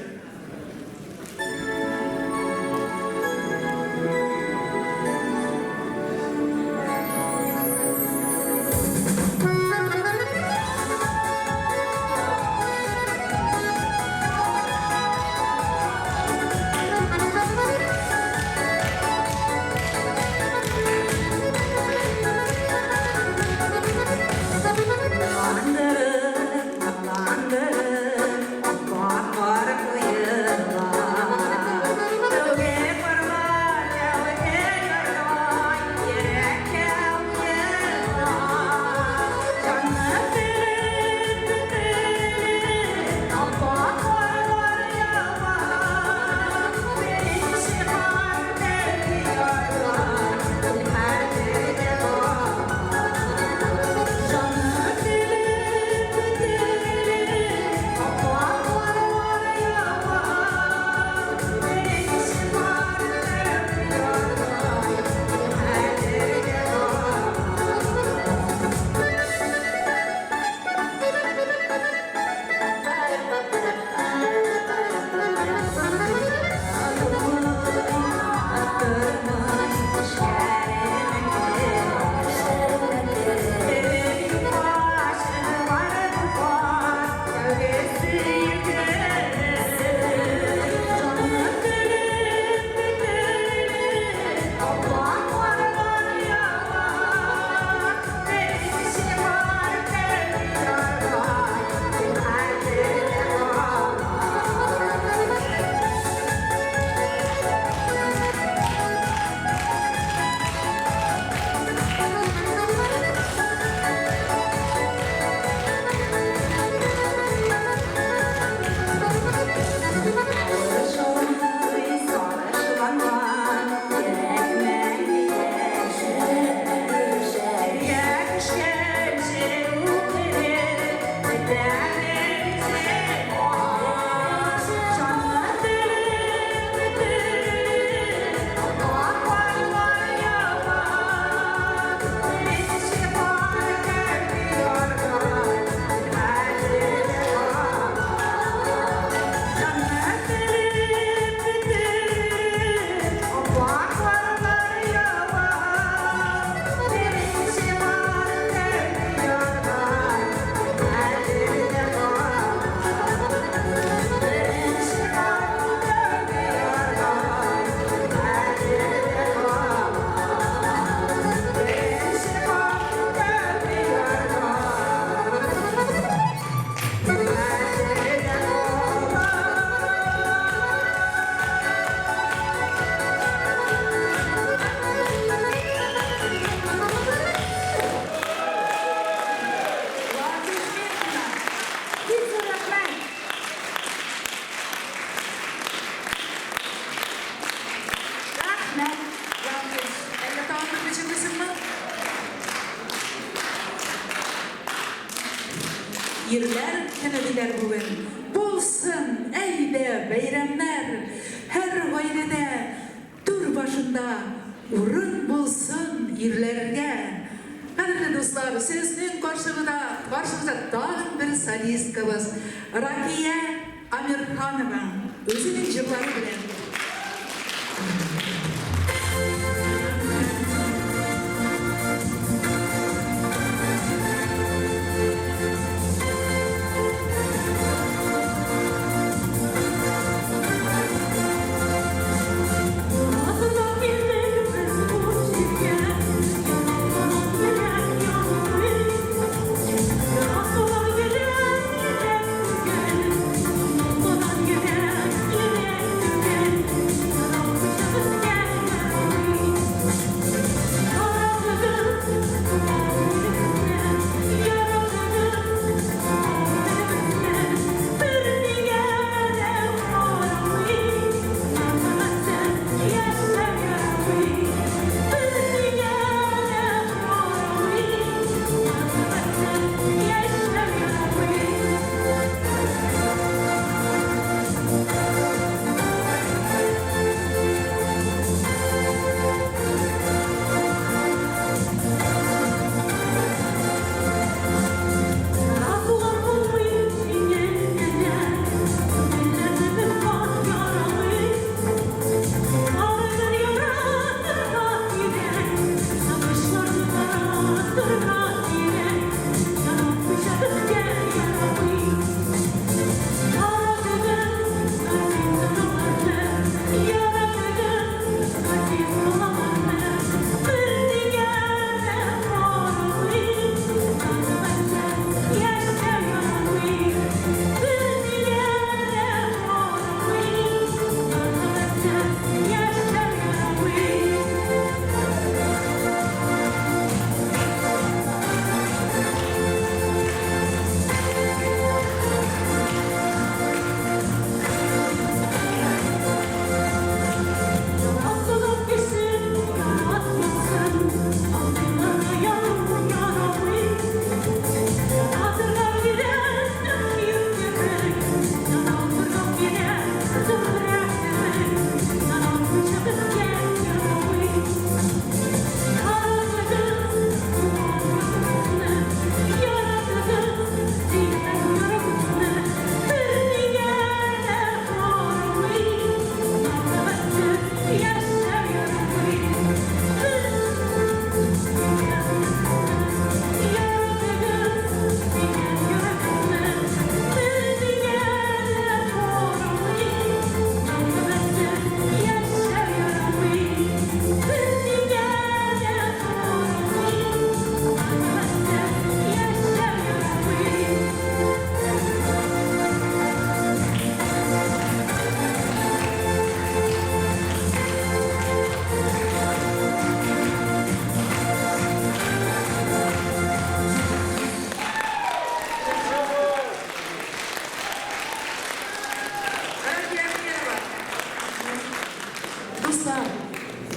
[SPEAKER 1] Ландыш Миркина.
[SPEAKER 2] Бик зур рәхмәт.
[SPEAKER 1] Рәхмәт, Ландыш. Әллә тагын берне җырлыйсыңмы? Ирләр көне диләр бүген. Булсын, әйдә, бәйрәмнәр. Һәр гаиләдә, түр башында урын булсын ирләргә. Кадерле дуслар, сезнең каршыгыда, каршыгызда тагын бер солисткабыз, Ракия Амирханова үзенең җырлары белән.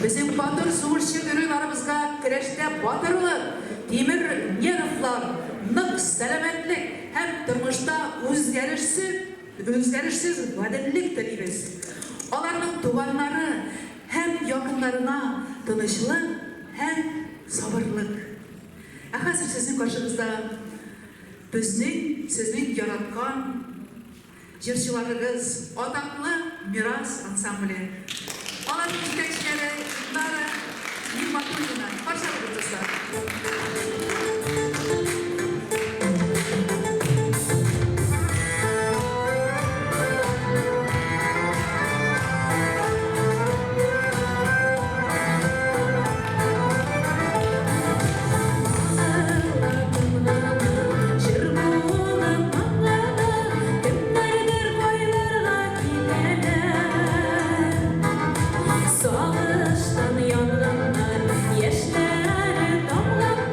[SPEAKER 1] Безнең батыр сугышчы геройларыбызга көрәштә батырлык, тимер нервлар, нык сәламәтлек һәм тормышта үзгәрешсез, үзгәрешсез гаделлек телибез. Аларның туганнары һәм якыннарына тынычлык һәм сабырлык. Ә хәзер сезнең каршыгызда безнең, сезнең яраткан Җырчыларыгыз, атаклы Мирас ансамбле. Аларның җитәкчеләре Илнара Нигъмәтуллина. Каршы алыгыз, дуслар.
[SPEAKER 9] Җыр булып моңлана, Кемнәрдер кайларга китәләр. Сагыштан янганнар, Яшьләре тамганнар.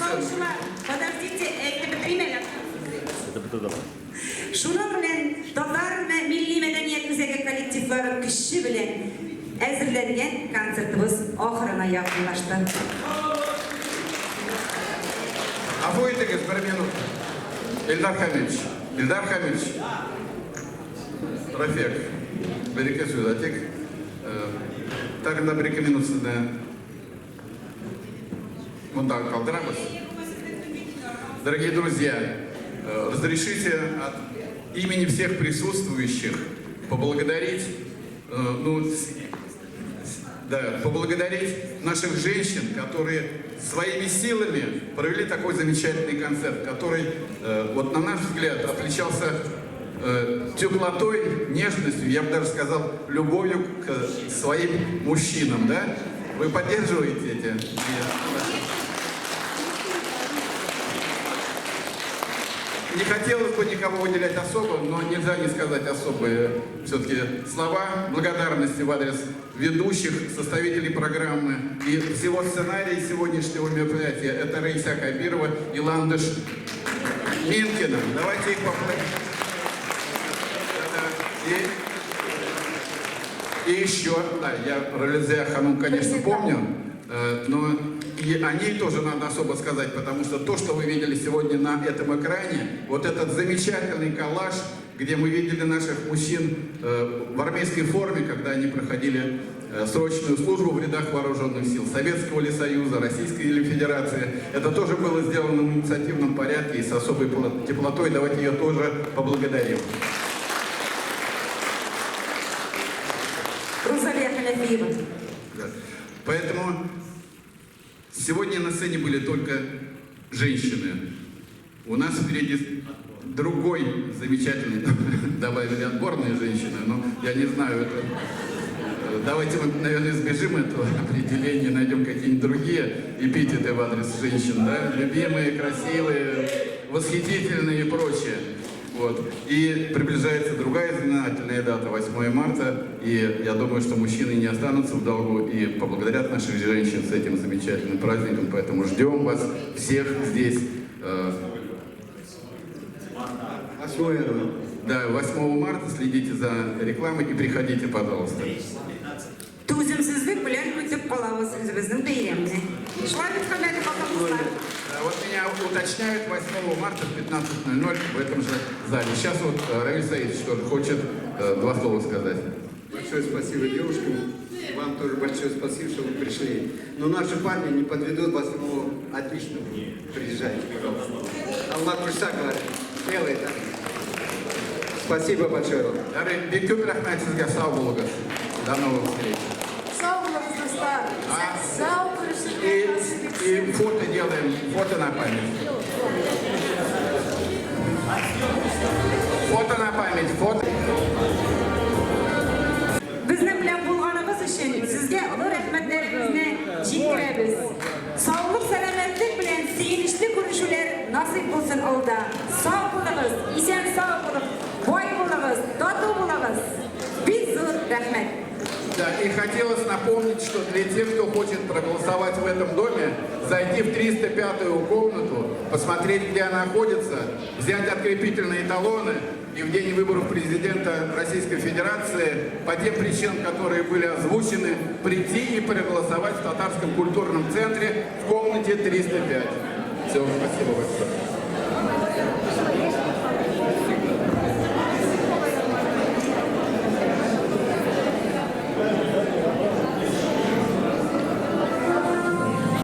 [SPEAKER 10] Оештыручылар, подождите, әйтеп бетерим әле. Шуның белән Татар милли мәдәният үзәге коллективлары көче белән әзерләнгән концертыбыз ахырына якынлашты.
[SPEAKER 3] Гафу итегез, бер минут. Илдар Хамидович, Илдар Хамидович. Рафек, бер-ике сүз әйтик. Тагын да бер-ике минут сезне монда калдырабыз. Дорогие друзья, разрешите от имени всех присутствующих поблагодарить, ну, да, поблагодарить наших женщин, которые своими силами провели такой замечательный концерт, который, вот на наш взгляд, отличался теплотой, нежностью, я бы даже сказал, любовью к своим мужчинам, да? Вы поддерживаете эти? Не хотелось бы никого выделять особо, но нельзя не сказать особые все-таки слова благодарности в адрес ведущих, составителей программы и всего сценария сегодняшнего мероприятия. Это Раиса Кабирова и Ландыш Минкина. Давайте их поаплодируем. И еще, да, я про Лизея Ханум, конечно, помню, но и о ней тоже надо особо сказать, потому что то, что вы видели сегодня на этом экране, вот этот замечательный коллаж, где мы видели наших мужчин в армейской форме, когда они проходили срочную службу в рядах вооруженных сил Советского ли Союза, Российской или Федерации. Это тоже было сделано в инициативном порядке и с особой теплотой. Давайте ее тоже поблагодарим.
[SPEAKER 2] Рузалия Ханафиева.
[SPEAKER 3] Да. Поэтому сегодня на сцене были только женщины. У нас впереди другой замечательный, добавили отборные женщины, но я не знаю, это... Давайте мы, наверное, избежим этого определения, найдем какие-нибудь другие эпитеты в адрес женщин, да? Любимые, красивые, восхитительные и прочее. Вот. И приближается другая знаменательная дата, 8 марта, и я думаю, что мужчины не останутся в долгу и поблагодарят наших женщин с этим замечательным праздником, поэтому ждем вас всех здесь.
[SPEAKER 6] 8
[SPEAKER 3] Да, 8 марта следите за рекламой и приходите, пожалуйста.
[SPEAKER 2] Түземсезлек белән көтеп калабыз үзебезнең бәйрәмне. Шулай бит, хөрмәтле хатын-кызлар.
[SPEAKER 3] Да, вот меня уточняют, 8 марта в 15:00 в этом же зале. Сейчас вот Равиль Саидович тоже хочет два слова сказать.
[SPEAKER 14] Большое спасибо девушкам. Вам тоже большое спасибо, что вы пришли. Но наши парни не подведут вас, ему отлично. Приезжайте, пожалуйста. Аллах Курса говорит, делает. Спасибо большое вам.
[SPEAKER 3] Бик күп рәхмәт сезгә, сау булыгыз. До новых встреч.
[SPEAKER 7] Сау булыгыз, дуслар. Сау күрешергә
[SPEAKER 3] И фото делаем, фото на память. Фото на память, фото.
[SPEAKER 2] Безнең белән булганыгыз өчен сезгә олы рәхмәтләребезне җиткерәбез. Саулык, сәламәтлек белән сөенечле күрешүләр насыйп булсын алда. Сау булыгыз, исән сау булып, бай булыгыз, тату булыгыз. Бик зур рәхмәт.
[SPEAKER 3] Да, и хотелось напомнить, что для тех, кто хочет проголосовать в этом доме, зайти в 305-ю комнату, посмотреть, где она находится, взять открепительные талоны и в день выборов президента Российской Федерации по тем причинам, которые были озвучены, прийти и проголосовать в Татарском культурном центре в комнате 305. Все, спасибо большое.